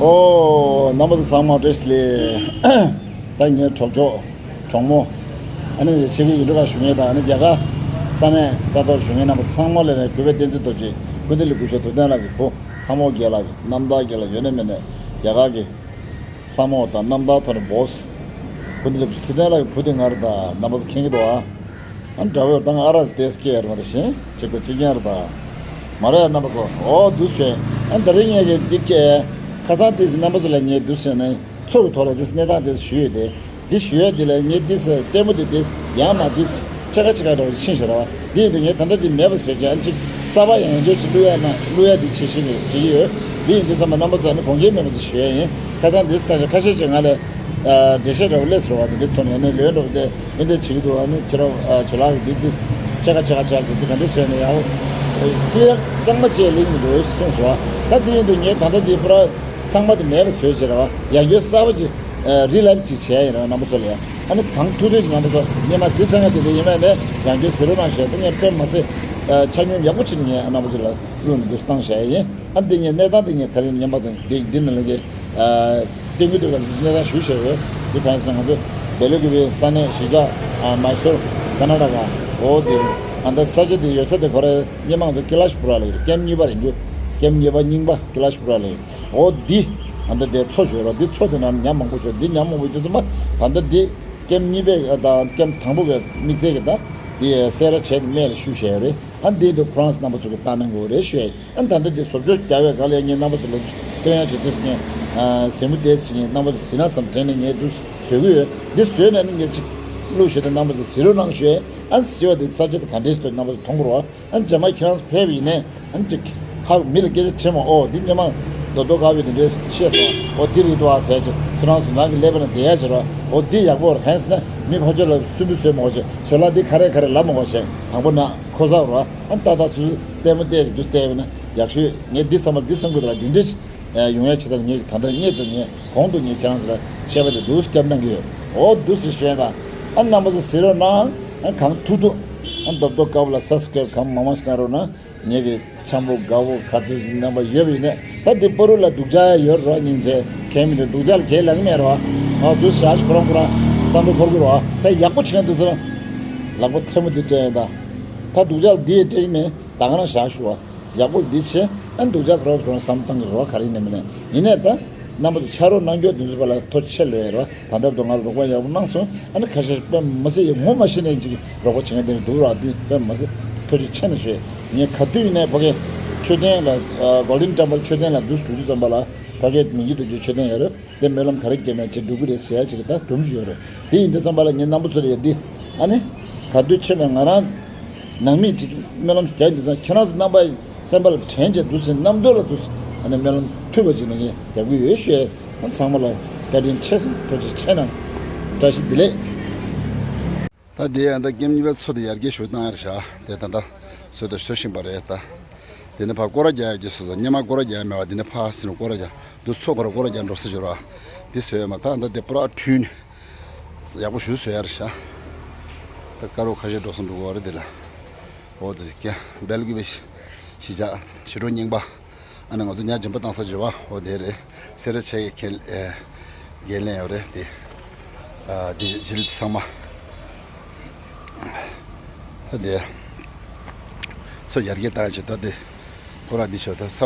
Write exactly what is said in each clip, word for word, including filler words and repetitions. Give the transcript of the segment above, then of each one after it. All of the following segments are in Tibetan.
ཨོ། རྣམ་པ་ཚོ་ཚང་མ་བཀྲ་ཤིས་བདེ་ལེགས། ད་ངའི་གྲོགས་མཆོག་གྲོགས་མོ། ཨ་ནི་ཆེད་མཁས་ཡིག་འབྲེལ་ཁང་ཞུགས་མཁན་དང་ཨ་ནི་རྒྱ་གར་ས་གནས་ས་ཐོག་ཞུགས་མཁན་རྣམ་པ་ཚང་མ་ལ་ནས་གུས་པས་བསྟན་འཛིན་རྡོ་རྗེ་སྐུ་མདུན་ལ་གུས་ཞབས་ཐུགས་གཏན་ལགས་ཀྱི་བུ། ལྷ་མོ་རྒྱལ་ལགས་ཀྱི་རྣམ་ཐར་རྒྱལ་ལགས་ཡོད་ན་མེད་ན་རྒྱ་གར་གྱི་ལྷ་མོ་དང་རྣམ་ཐར་ཐོག་ནས་བོས། སྐུ་མདུན་ལ་གུས་ཞབས་ཐུགས་གཏན་ལགས་ཀྱི་བུ་དེ་ང་རེད་ད། རྣམ་པ་ཚོ་མཁྱེན་གྱི་འདུག་ཨ། ཨ་འདྲ་བོ་དང་ཨ་རག་ཏེས་ཀེ་ཡར་མ་རེད་ཤིང་གཅིག་པ་གཅིག་རྐྱང་རེད་ད། མ་རེད་རྣམ་པ་ཚོ། ཨོ་འདུག་བྱས། ཨ་ད་རིང་ངས་ཀྱི་འདི་ཀེ་ཁ་སང་ཏེས་རྣམ་པ་ཚོ་ལ་ངས་འདུག་བྱས་ནས་ཚོགས་ཀྱི་ཐོག་ལ་ཏེས་གནས་སྟངས་ཏེས་ཞུས་ཡོད་དེ། འདི་ཞུ་ཡ་འདི་ལ་ངས་འདི་ཟེར་ལྟད་མོ་འདི་འདི་ཡང་མ་འདི་ཆ་ག་ཆ་ག་འདྲ་བ་ཕྱིན་ཤག་ར་བ། འདི་ཡིན་དུས་ངས་ད་ལྟ་འདི་མེད་པ་བཟོས་བྱས་ཨ་ཅིག་གསར་པ་ཡང་ཡང་བསྐྱར་ཞིག་བླུག་ཡ་ན་བླུག་ཡ་འདི་བྱེད་ཤེས་ཀྱི་བྱེད་ཀྱི་ཡོད། འདི་ཡིན་དུས་ཚང་མ་རྣམ་པ་ཚོ་ནི་དགོངས་འགལ་མེད་པ་འདི་ཞུ་ཡ་ཡིན། ཁ་སང་འདི་ལྟ་ཞིག་ཁ་ཤས་ཅིག་ང་ལ་འགྲེལ་བཤད་འདྲ་བོ་སླེབས་སོང་བ་འདི་འདྲའི་ཐོག་ནས་ནས་ལོས་འདྲ་བོ་དེ་འདི་འདྲ་བྱེད་ཀྱི་འདུག་བ་ནི་ཁྱེད་རང་ཁྱོད་ལགས་ཀྱི་འདི་འདི་ཆ་ག་ཆ་ག་ཆ་ག་ཅིག་འདི་ག་འདྲ་བཟོས་ནས་ཡག་པོ་ཀླད་གཙང་མ་བཅས་ལེགས་མི་འདུག་གསུངས་སོང་བ། ད་འདི་ཡིན་དུས་ངས་ད་ལྟ་འདི་པུ་ར་ཚང་མ་དེ་མེད་པ་བཟོས་བྱས་ར་བ། ཡང་བསྐྱར་གསར་པ་ཅིག་རི་ལེབ་ཅིག་བྱས་ཡིན་ར་བ། རྣམ་པ་ཚོ་ལ་ཡང་ཨ་ནི་གང་ཐུབ་ཐུབ་ཅིག་རྣམ་པ་ཚོ་སྔོན་མ་གཟིགས་ཚར་མཁན་དེ་འདྲ་ཡིན་མིན་ནས་ཡང་བསྐྱར་གཟིགས་རོགས་གནང་ཞེས། ད་ངས་དཔེ་མ་སྲིད་ཆ་སྙོམས་ཡག་པོ་བྱས་ནས་ངས་རྣམ་པ་ཚོ་ལ་བླུགས་ནས་འདུག་བཏང་བཞག་ཡིན། ཨ་འདི་ངས་གནས་སྟངས་འདི་ངས་ག་རེ་ཉན་པ་དང་འདི་འདི་ནང་ལ་ངས་སྟོན་གྱི་འདུག་ག་གནས་སྟངས་ཞུ་བཞག་ཡོད། འདི་གང་ཡིན་ཟེར་ན་ང་ཚོ་སྦེལ་ཀོབ་ཀྱི་ས་གནས་གཞིས་ཆགས་མའི་སོར་ཀར་ན་ཊ་ཀ་འོ་འདི་ཨ་ད་ས་ཆ་འདི་ཡོད་ས་དེ་ཁོ་རེ་སྔོན་མ་ང་ཚོ་ཀི་ལ་ཤི་པུ་ར་ལ་ཡོད་ཀེམ་གཉིས་པ་རེད་འདུག་ཀེམ་གཉིས་པ་རྙིང་པ་ཀི་ལ་ཤི་པུ་ར་ལ་ཡོད། འོ་འདི་ཨ་ད་དེ་མཚོ་ཞོད་རོ། འདི་མཚོ་དེ་ནང་ཉ་མང་པོ་ཞོད། འདི་ཉ་མང་པོ་ཡོད་དུས་ཙམ་པ་ད་ད་འདི་ཀེམ་གཉིས་པའི་ད་ཀེམ་དང་པོ་གི་དམིགས་བསལ་གྱི་ད་འདི་སེ་ར་བྱས་ཏེ་སྨད་ལ་བཤུ་བྱས་ཡོད་རེད། ཨ་འདི་འདི་ཁོ་རང་རྣམ་པ་ཚོ་གི་ལྟ་གནང་དགོས་རེད་ཞུ་ཡ་ཡིན། ཨ་ད་ལྟ་འདི་བཟོ་བཅོས་རྒྱག་པའི་སྒང་ལ་ངས་རྣམ་པ་ཚོ་ལ་སྟོན་ཡ་བྱེད་དུས་ངས་ཟིན་མོ་དེ་ཞིག་ངས་རྣམ་པ་ཚོ་ཟིན་ན་བསམ་དྲན་ནས་ངས་འདི་བཟོས་ཀྱི་ཡོད། འདི་བཟོས་ནས་ནི་ངས་ཅིག་བླུགས་ཞུས་ཏེ་རྣམ་པ་ཚོ་གཟིགས་རོགས་གནང་ཞུ་ཡ་ཡིན། ཨ་གཟིགས་པ་འདི་ས་ཆ་དེ་ག་འདྲས་ཞིག་འདུག་རྣམ་པ་ཚོ་མཐོང་དགོས་རེད་བ། ཨ་རྗེས་མ་ཁྱེད་རང་ཚོ་ཕེབས་ཡིན་ནས་ཨ་ཅིག་ཧ་མི་ལ་སྐད་ཆ་དྲིས་མ། ཨོ་འདི་སྔོན་མ་རྡོ་རྡོ་དཀར་པོའི་དེ་འདྲས་བཤད་སོང་། ཨོ་འདི་རེད་འདུག་ཨ་ཟེར་ཅིག་ཁྱེད་རང་ཚོ་ནང་གི་ཀླད་པ་ནང་བསྡད་ཡ་བྱེད་རོགས། ཨོ་འདི་ཡག་པོ་རེད། གང་ཡིན་ཟེར་ན་མི་ཕོ་ཆོས་ལ་སུན་པོ་བཟོས་མ་དགོས་ཤིག་ཞོར་ལ་འདི་ག་རེ་ག་རེ་ལབ་མ་དགོས་ཤིག་དང་པོ་ན་ཁོ་ཚ་རོགས། ཨ་ཏག་ཏག་སུ་ལྟད་མོ་བལྟས་ཤིག་འདུག་བལྟས་པ་ན་ཡག་ཤོས། ངས་འདི་བསམ་པ་འདི་བསམ་གི་འདུག་ལ་འདི་འདྲས་ཡོང་ཡ་ཆེད་དུ་ངས་ད་ལྟ་ངས་ཚོ་ངས་གོང་དུ་ངས་ཁྱེད་རང་ཚོ་ལ་བཤད་པ་དེ་འདུག་སྐྱབས་གནང་གི་ཡོད། ཨོ་འདུག་ཟེར་ཞུས་དང་། ཨ་རྣམ་པ་ཚོ་གཟིགས་རོགས་གནང་། ཨ་གང་ཐུབ་ཐུབ་ཨ་རྡོབ་རྡོབ་དཀར་པོ་ལ་སབ་སི་ཀ་རེབ་གང་མང་མང་ཞིག་གནང་རོགས་གནང་། ངེད་ཀྱི་འཆམ་པོ་དགའ་པོ་ག་ཚོད་ཅིག་རྣམ་པ་ཡོད་པ་ཡིན་ནས་ད་འདི་པོ་རུ་ལ་སྡུག་ཅག་ཡོད་རོགས། སྙིང་རྗེ་གས་མི་འདུག་སྡུག་ཅག་ལ་གས་ལབ་ཀྱི་མེད་རོགས། ཨ་འདུག་ཞག་ཁོ་རང་ཁོ་རང་བསམ་བློ་འཁོར་གི་རོགས། ད་ཡག་པོ་བྱེད་མཁན་འདུག་ཟེར་ན་ལག་པ་ཐལ་མོ་འདི་སྤྲད་ཡིན་ད། ད་སྡུག་ཅག་ལ་འདི་ཡི་སྤྲད་ཀྱི་མེད། ད་ག་རང་ཞག་ཞུ་བ། ཡག་པོ་འདི་བྱས། ཨ་སྡུག་ཅག་ཁོ་རང་ཁོ་རང་བསམ་བཏང་གི་རོགས། ག་རེ་ཡིན་ནས་མིན་ནས་ཡིན་ནས་ད། རྣམ་པ་ཚོ་ཕྱག་རོགས་གནང་རྒྱུ་དེ་ཚོ་བ་ལ་ཐུགས་རྗེ་ཆེ་ལོས་རོགས། ད་ལྟ་བར་དུ་ང་ལ་རོགས་པ་ཡག་པོ་གནང་སོང་། ཨ་ནི་ཁ་ཤས་དཔེ་མ་སྲིད་ངོ་མ་ཤེས་ནས་ཅིག་རོགས་པ་བྱེད་མཁན་དེ་འདྲ་འདུག་ར། དེ་དཔེ་མ་སྲིད་ཐུགས་རྗེ་ཆེ་ནས་ཞུ། ངས་ག་དུས་ཡིན་ནའི་ཕ་གི་མཆོད་རྟེན་ལ་Golden Temple མཆོད་རྟེན་ལ་འདུག་འགྲོ་དུས་ཙམ་པ་ལ་ཕ་གིའི་མི་འགྱུར་དུ་འགྱུར་མཆོད་རྟེན་ཡོད་རེད། དེ་སྨོན་ལམ་ག་རེ་རྒྱབ་ནས་བྱེད་འགྲོ་གི་རེད་ཟེར་ཡ་ཅིག་གི་ད་སྒྲུང་ཞིག་ཡོད་རེད། དེ་ཡིན་དུས་ཙམ་པ་ལ་ངས་རྣམ་པ་ཚོ་ལ་ཡ་འདི་ཨ་ནི་ག་དུས་ཆེ་བའི་ང་རང་ནང་མི་ཅིག་སྨོན་ལམ་རྒྱག་ཡིན་དུས་ཙམ་ཁྱེད་རང་ཚོ་རྣམ་པ་སེམས་པ་ལ་དྲན་བྱས་འདུག་ཟེར་རྣམ་རྟོག་ལ་འདུག་ཟེར་ཨ་ནི་སྨོན་ལམ་མཐུད་པ་ཅིག་ནས་ངས་རྒྱབ་ཀྱི་ཡོད་ཞུ་ཡ། ཨ་ཚང་མ་ལ་བཀའ་དྲིན་ཆེ་ཟེར་ཐུགས་རྗེ་ཆེ་གནང་། བཀྲ་ཤིས་བདེ་ལེགས། ད་དེ་ཡང་ད་ཀེམ་གཉིས་པའི་མཚོ་དེ་ཡར་རྒྱས་ཞུ་བཏང་ཡ་རེད་ཤག་དེ་ད་ལྟ་བཟོ་དང་བཟོ་བཞིན་པ་རེད་ད། དེ་ནས་ཕར་སྐོར་ར་རྒྱག་ཡ་རྒྱུ་སོ་སོ་སྔོན་མ་སྐོར་ར་རྒྱག་ཡ་མེད་པ་དེ་ནས་ཕར་ཟིན་སྐོར་ར་རྒྱག་འདུག་མཚོ་ཁོ་ར་སྐོར་ར་རྒྱག་འགྲོ་ས་ཞོར་བ། འདི་བཟོས་ཡོད་མ་ད་ད་དེ་པུ་ར་འཁྲུལ་ནས་ཡག་པོ་ཞུ་བཟོས་ཡ་རེད་ཤག་ད་དཀར་པོ་ཁ་ཤས་འགྲོ་སོང་འགྲོ་གི་ཡོད་རེད་དེ་ལ། འོ་དེ་ཀྱ་སྦེལ་ཀོབ་གཞིས་ཆགས་ཞི་ཁྲོ་རྙིང་པ། ཨ་ནི་ང་ཚོ་ཉ་སྦྱིན་པ་བཏང་ས་འཇོ་བ་འོ་དེ་རེད། སེ་ར་བྱེས་ཀྱི་ཁྱེད་ཨེ་འགན་ལེན་ཡོད་རེད་དེ། ཨ་དེ་ཇི་ལི་ཚང་མ། ད་དེ་ཚོ་ཡར་རྒྱས་བཏང་ཆེ་ད་དེ་སྐོར་ར་འདི་ཆོ་ད་ས་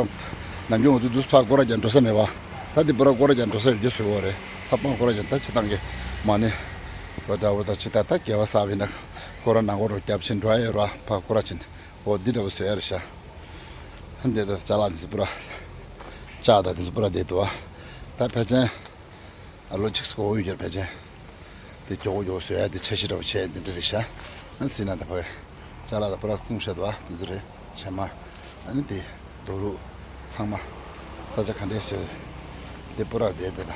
ནམ་རྒྱུན་ང་ཚོ་འདུག་ཕར་སྐོར་ར་རྒྱག་འགྲོ་ས་མེད་པ། ད་དེ་པུ་ར་སྐོར་ར་རྒྱག་འགྲོ་ས་ཡོད་རྒྱུ་བཟོས་ཡོད་རེད། ས་སྤང་སྐོར་ར་རྒྱག་ད་ཅི་བཏང་གི་མ་ནི་བ་འདྲ་བོ་ད་ཅི་ད་ད་རྒྱལ་བ་ས་བི་ན་སྐོར་ར་ནང་སྐོར་ར་རྒྱབ་ཕྱིན་འགྲོ་ཡ་ཡོད་ར་ཕར་སྐོར་ར་ཕྱིན་འོ་འདི་འདྲ་བོ་བཟོས་ཡ་རེད་ཤག་འདི་ད་ཅ་ལག་འདི་ཚོ་པུ་ར་ཅ་ད་འདི་ཚོ་པུ་ར་བསྡད་འདུག་ཨ། ད་ཕལ་ཆེར་ཨ་ལོ་གཅིག་སྐོར་འོས་ཡོད་ཕལ་ཆེར་དེ་མགྱོགས་པོ་མགྱོགས་བཟོས་ཡ་དེ་འཆར་གཞི་འདྲ་བོ་བྱས་འདི་འདྲ་རེད་ཤག་ཨ་སྲིད་ན་ད་ཕ་གི་ཅ་ལག་ད་པུ་ར་སྐུང་བཞག་འདུག་ཨ། འདི་ཚོ་རེད་བྱེ་མ་ཨ་ནི་དེ་རྡོ་རུག་ཚང་མ་ས་ཆ་ག་འདྲས་བཟོས་དེ་པུ་ར་བསྡད་དེ་ད་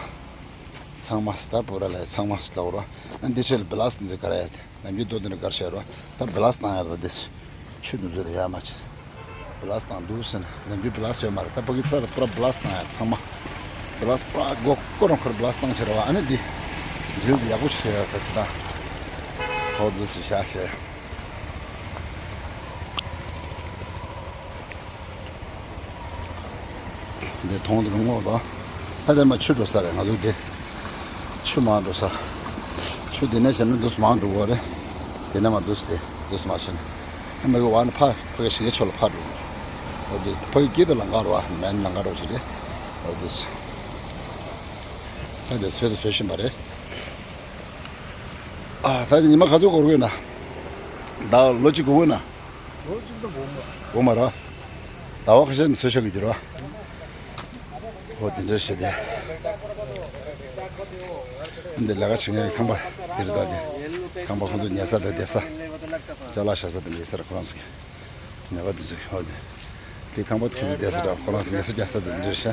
ཚང་མ་ད་པུ་ར་ལ་ཚང་མ་ལ་འོ་ར་ཨ་འདི་ཆེད་ལ་བི་ལ་སི་འདི་ག་ར་ཡ་དེ། ནམ་རྒྱུན་རྡོ་འདི་འདྲ་དཀར་ཤར་བ་ད་བི་ལ་སི་བཏང་ཡ་ར་འདི་ཆུ་འདི་ཚོ་ལ་ཡ་མ་བྱེད། བི་ལ་སི་བཏང་འདུག་ཟེར་ན་ནམ་རྒྱུན་བི་ལ་སི་ཡོད་མ་རེད། ད་ཕ་གི་ས་ད་པུ་ར་བི་ལ་སི་བཏང་ཡ་ཚང་མ་བི་ལ་སི་པུ་ར་སྒོ་སྐོར་རང་ཁར་བི་ལ་སི་བཏང་ཆེ་ར་བ། ཨ་ནི་འདི་འཇིལ་འདི་ཡག་པོ་ཞིག་བཟོས་ཡ་ད་ཅི་ད་ཧོ་འདི་སི་ཤ་ཤེ། འདི་མཐོང་འདི་རུ་ངོ་ལ་ ད་དེར་མ་ཆུ་འགྲོ་ས་རེད། ང་ཚོ་དེ་ཆུ་མང་འགྲོ་ས། ཆུ་དེ་ནས་བྱས་ན་འདུག་སེ་མང་འགྲོ་གི་རེད། དེ་ནས་མ་འདུག་སེ་དེ་འདུག་སེ་མ་བྱས་ན། ཨ་མ་གི་བ་ནི་ཕ་ཕ་གི་ཞིང་ཁའི་ཕྱོགས་ལ་ཕར་འགྲོ་གི་རེད། འོ་དེ་ཕ་གི་དཀྱིལ་དུ་ལམ་ཁ་རེད་བ། མེན་ལམ་ཁ་འགྲོ་གི་རེད། འོ་དེ། ད་དེ་བཟོས་དང་བཟོ་བཞིན་པ་རེད། ཨ་ད་དེ་ཉི་མ་ག་ཚོད་འགོར་གི་ཡོད་ན། ད་ལོ་གཅིག་འགོར་གི་ཡོད་ན། ལོ་གཅིག་ད་འགོར་མ། འགོར་མ་རེད། ཟླ་བ་ཁ་ཤས་ནས་བཟོས་བཞག་གི་རེད་བ། འོ་དེ་འདྲ་བྱས་ཏེ། འདི་ལས་ཀ་བྱེད་མཁན་གྱི་ཁང་པ་འདི་རེད། ད་དེ་ཁང་པ་ཁོང་ཚོ་ཉལ་ས་དང་བསྡད་ས། ཅ་ལག་བཞག་ས་དང་བསྡད་ས་རེད་ཁོ་རང་ཚོ་གི། ཉལ་པ་འདི་ཚོ་གི། འོ་དེ། དེ་ཁང་པ་ཁོང་ཚོ་བསྡད་ས་འདྲ། ཁོ་རང་ཚོ་ཉལ་ས་རྒྱག་ས་དང་འདི་རེད་ཤག་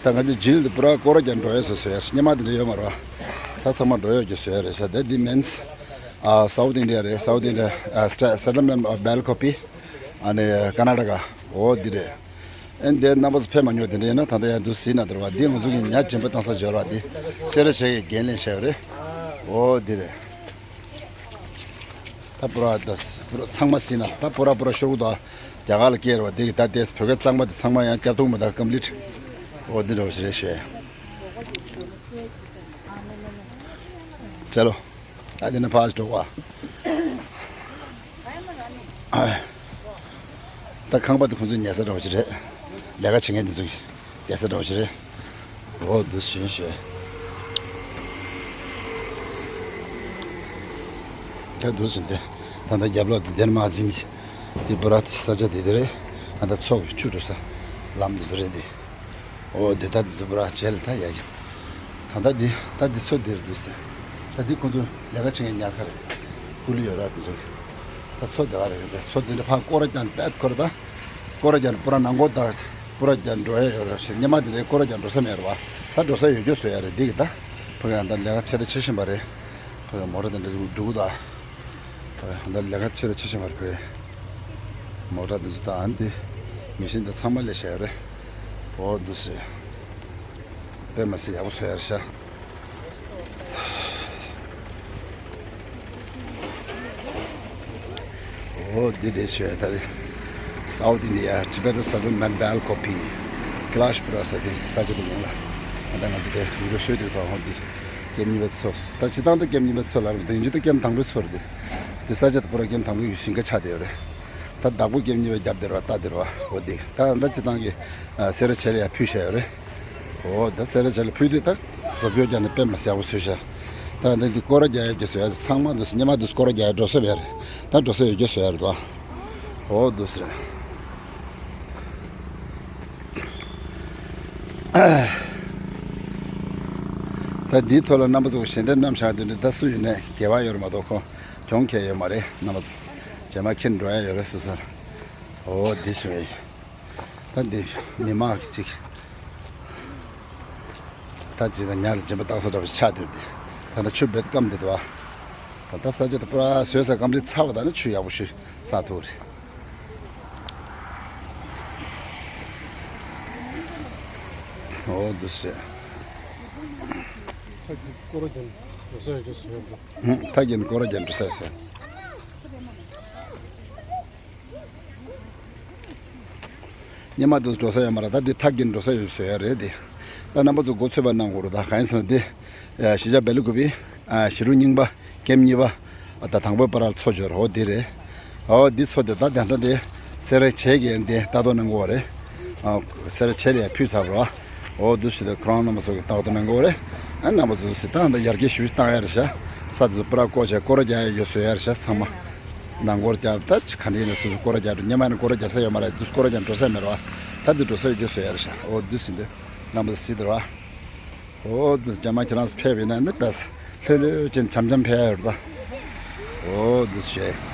ད་ང་ཚོ་ཇིལ་དེ་པུ་ར་སྐོར་ར་རྒྱག་འགྲོ་ཡས་བཟོས་བཟོས་ཡ་རེད། སྔོན་མ་དེ་འདྲ་ཡོད་མ་རེད་བ། ད་ཚང་མ་འགྲོ་ཡས་ཀྱི་བཟོས་ཡ་རེད་ཤག་དེ་འདི་མིན། ཨ་སའུ་ཐི་ཨིན་ཌི་ཡ་རེད། སའུ་ཐི་ཨིན་ཌི་ཡ། ཨ་སེ་ཊལ་མེན་ཨོཕ་སྦེལ་ཀོ་པི། ཨ་ནི་ཀར་ན་ཊ་ཀ། འོ་འདི་རེད། ཨ་ནི་དེ་རྣམ་པ་ཚོ་ཕེབས་མ་མྱོང་དེ་འདྲ་ཡིན་ན་ད་ལྟ་ཡང་འདུག་སེ་ན་དེ་རེད་བ། འདི་ང་ཚོ་གི་ཉ་སྦྱིན་པ་བཏང་ས་འབྱོར་བ། འདི་སེ་ར་བྱེས་ཀྱིས་འགན་ལེན་བྱས་ཡོད་རེད། འོ་འདི་རེད། ད་པུ་ར་ད་པུ་ར་ཚང་མ་ཟིན་ན། ད་པུ་ར་པུ་ར་ཤོག་གུ་དང་རྒྱ་གར་ལ་སྐྱེལ་བ་འདི་གི་ད་ལྟའི་བོད་སྐད་གཙང་མ་དེ་ཚང་མ་ཡང་རྒྱབ་ཐུག་མ་ད་ཀམ་པི་ལིཊ། འོ་འདི་འདྲ་བ་ཞིག་རེད་ཤག་ཅེ་ལོ། ད་འདི་ནས་ཕར་འགྲོ་བ། ད་ཁང་པ་དེ་ཁོང་ཚོའི་ཉལ་ས་འདྲ་བ་ཞིག་རེད། ལས་ཀ་བྱེད་མཁན་དེ་ཚོ་གི་བསྡད་ས་འདྲ་བ་ཞིག་རེད། འོ་འདུག་སེ་བྱས། ད་འདུག་སེ་འདི། ད་ལྟ་རྒྱབ་ལོགས་དེ་དེར་མ་ཟིན། དེ་པུ་ར་དེ་ས་ཆ་དེ་དེ་རེད། ད་ལྟ་མཚོ་གི་ཆུ་འགྲོ་ས་ལམ་དེ་ཚོ་རེད་དེ། འོ་དེ་ད་དེ་ཚོ་པུ་ར་བྱས་ལ་ད་ཡ་གི། ད་ལྟ་འདི་ད་འདི་མཚོ་དེར་འདུག་སེ། ད་འདི་ཁོང་ཚོ་ལས་ཀ་བྱེད་མཁན་ཉལ་ས་རེད། ཀུ་ལི་ཡོད་ར་དེ་རེད། ད་མཚོ་དེ་བ་རེད། ད་མཚོ་དེ་འདྲ་ཕར་སྐོར་ར་རྒྱག་པད་ཁོ་ར་ད། སྐོར་ར་རྒྱག་པུ་ར་ནང་སྐོར་ད། པུ་ར་རྒྱག་འགྲོ་ཡ་ཡོད་ར་ཞེས། སྔོན་མ་དེ་འདྲའི་སྐོར་ར་རྒྱག་འགྲོ་ས་མེད་ར་བ། ད་འགྲོ་ས་ཡོད་རྒྱུ་བཟོས་ཡ་རེད་འདི་གི་ད། ཕ་གི་ཡང་ད་ལས་ཀ་ཆེ་ད་ཆེ་བཞིན་པ་རེད། ཕ་གི་མོ་ཊ་དེ་འདྲ་འགྲོ་གི་ད། ད་ལས་ཀ་ཆེ་ད་ཆེ་བཞིན་པ་རེད་ཕ་གི། མོ་ཊ་དེ་ཚོ་ད་ཨ་ནི་དེ་མེ་ཤིན་དེ་ཚང་མ་ལས་བྱས་ཡ་རེད། འོ་འདུག་སེ། དཔེ་མ་སྲིད་ཡག་པོ་བཟོས་ཡ་རེད་ཤག་འོ་འདི་རེད་ཤག་ད་རེད། South India Tibetan Settlement Bel Kopi Kailash Pura ཟེར་དེ་ས་ཆ་དེ་ཡིན་ལ། ད་ང་ཚོ་དེ་ཡུལ་ཤོད་དེ་བ་ཧོ་འདི། ཀེམ་གཉིས་པའི་མཚོ། ད་སྤྱིར་བཏང་དུ་ཀེམ་གཉིས་པའི་མཚོ་ལ་རེད། དེ་ཡིན་རྒྱུ་དུ་ཀེམ་དང་པོའི་མཚོ་རེད་དེ། དེ་ས་ཆ་དེ་པུ་ར་ཀེམ་དང་པོའི་ཞིང་ཁ་ཆགས་བསྡད་ཡོད་རེད། ད་བདག་པོ་ཀེམ་གཉིས་པའི་རྒྱབ་དེར་བ་སྟ་དེར་བ་འོ་དེ། ད་ད་སྤྱིར་བཏང་གི་ཨ་སེ་ར་བྱེས་ལ་ཡ་ཕུལ་བཞག་ཡོད་རེད། འོ་ད་སེ་ར་བྱེས་ལ་ཕུལ་དུས་ད་བཟོ་བཀོད་རྒྱག་ནས་དཔེ་མ་སྲིད་ཡག་པོ་བཟོས་ཤག་ད་འདི་འདི་སྐོར་ར་རྒྱག་ཡ་གི་བཟོས་ཡ་ཚང་མ་འདུག་སེ། སྔོན་མ་འདུག་སེ་སྐོར་ར་རྒྱག་ཡ་འགྲོ་ས་མེད་རེད། ད་འགྲོ་ས་ཡོད་རྒྱུ་བཟོས་ཡ་རེད་དོ། འོ་འདུག་སེ་རེད། ད་འདིའི་ཐོག་ལ་རྣམ་པ་ཚོ་ཞལ་འདེབས་བསྣམས་བཞག་དེ་འདྲ་ད་སུ་ཡིན་ནའི་སྐྱེ་བ་ཡོད་རེད་མ་གཏོགས་ཁོ་གྱོང་ཁེ་ཡོད་མ་རེད། རྣམ་པ་ཚོ་རྗེས་མ་ཁྱེར་འགྲོ་ཡ་ཡོད་རེད་སོ་སོར། འོ་འདི་བྱུང་བས། ད་འདི་མི་མང་གི་ཅིག་ད་ཅི་ད་ཉ་ལ་སྦྱིན་པ་བཏང་ས་འདྲ་བ་ཞིག་ཆགས་བསྡད་དེ། ད་ལྟ་ཆུ་བེད་སྐམ་བསྡད་འདུག་བ། ད་ལྟ་ས་ཆ་ད་པུ་ར་བཟོས་ས་སྐམ་རིད་ཚ་བ་ད་ནི་ཆུ་ཡག་པོ་ཞིག་ཟ་ཐུབ་རེད། འོ་འདུག་སེ་རེད། ཐག་གི་སྐོར་ར་རྒྱག་འགྲོ་ས་ཡོད་ཀྱི་བཟོས་འདུག་ཧུམ། ཐག་གི་སྐོར་ར་རྒྱག་འགྲོ་ས་ཡོད་ས། སྔོན་མ་དུ་འགྲོ་ས་ཡོད་མ་རེད། ད་འདི་ཐག་གི་འགྲོ་ས་ཡོད་བཟོས་ཡ་རེད་དེ། ད་རྣམ་པ་ཚོ་མགོ་ཚོད་པ་གནང་དགོས་རེད། ད་གང་ཡིན་ཟེར་ན་འདི་གཞིས་ཆགས་བེ་ལི་ཀུ་པི་གཞིས་གྲོང་རྙིང་པ་ཀེམ་གཉིས་པ་ད་དང་པོའི་པར་མཚོ་འབྱོར་འོ་འདི་རེད། འོ་འདི་མཚོ་དེ་ད་དེ་འདྲ་འདི་སེ་ར་བྱེས་ཀྱིས་འདི་ལྟ་རྟོག་གནང་དགོས་རེད། སེ་ར་བྱེས་ལ་ཡ་ཕུལ་ཚར་བ། འོ་འདུག་སེ་དེ་ཁོ་རང་རྣམ་པ་ཚོ་གིས་ལྟ་རྟོག་གནང་དགོས་རེད། ཨ་རྣམ་པ་ཚོ་སི་ད་འདི་ཡར་རྒྱས་ཞུ་བཏང་ཡ་རེད་ཤག་ས་དེ་ཚོ་པུ་ར་བཀོག་བྱས་སྐོར་ར་རྒྱག་ཡ་ཡོད་བཟོས་ཡ་རེད་ཤག་ཚང་མ། ནང་སྐོར་རྒྱག་ད་ག་འདྲ་ཡིན་ན་སོ་སོ་སྐོར་ར་རྒྱག་འགྲོ། སྔོན་མ་ཡིན་ན་སྐོར་ར་རྒྱག་ས་ཡོད་མ་རེད། འདུག་སྐོར་ར་རྒྱག་འགྲོ་ས་མེད་ར་བ། ད་འདི་འགྲོ་ས་ཡོད་རྒྱུ་བཟོས་ཡ་རེད་ཤག་འོ་འདུག་སེ་འདི་རྣམ་པ་ཚོ་སི་དེ་ར་བ། འོ་འདུག་སེ་རྗེས་མ་ཁྱེད་རང་ཚོ་ཕེབས་ཡིན་ན་ནི་དཔེ་ལྷོད་ལྷོད་ཅན་འཆམ་འཆམ་ཕེབས་ཡ་ཡོད་རེད་ད། འོ་འདུག་སེ་བྱས།